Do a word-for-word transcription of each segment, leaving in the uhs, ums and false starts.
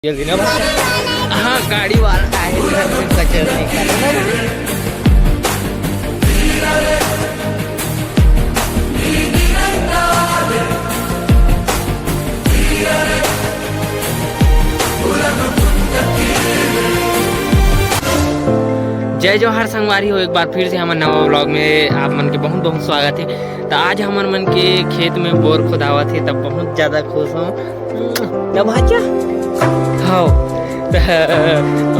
जल्दी ना भाई। हाँ, गाड़ी वाला आए, घर से कचरा निकालो ना भाई। जय जोहार संगवारी हो, एक बार फिर से हमर नवा vlog में आप मन के बहुत बहुत स्वागत है। तो आज हमर मन के खेत में बोर खोदावत है, तब बहुत ज्यादा खुश हूँ। ना भांचा? हाँ। तो,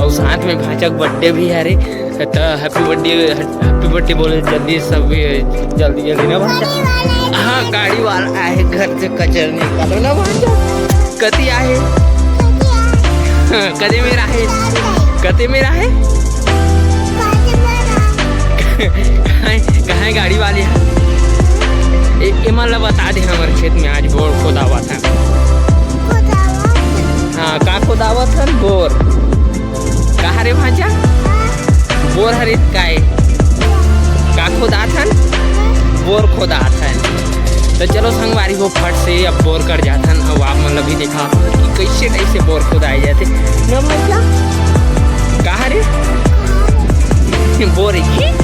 और साथ में भांचा के birthday भी है रे। तो happy birthday, happy birthday बोले जल्दी सब, जल्दी जल्दी ना भांचा। हाँ, गाड़ी वाला आए, घर से कचरा निकालो ना भांचा। कति आए? हाँ, कते मेर आहे? कते मेर आहे? कहाँ, कहाँ गाड़ी वाले है? ए, एमन ला बता दे, हमर खेत में आज बोर खोदावत है। हाँ, का खोदावत हन? बोर। कहाँ रे भांचा? बोर हरे काय? का खोदात हन? बोर खोदात हन। तो चलो संगवारी हो, फट से अब बोर कर जात हन, अब आप मन ला भी देखा कि कैसे कैसे बोर खोदाए जाते। न भांचा? कहाँ रे? बोर है।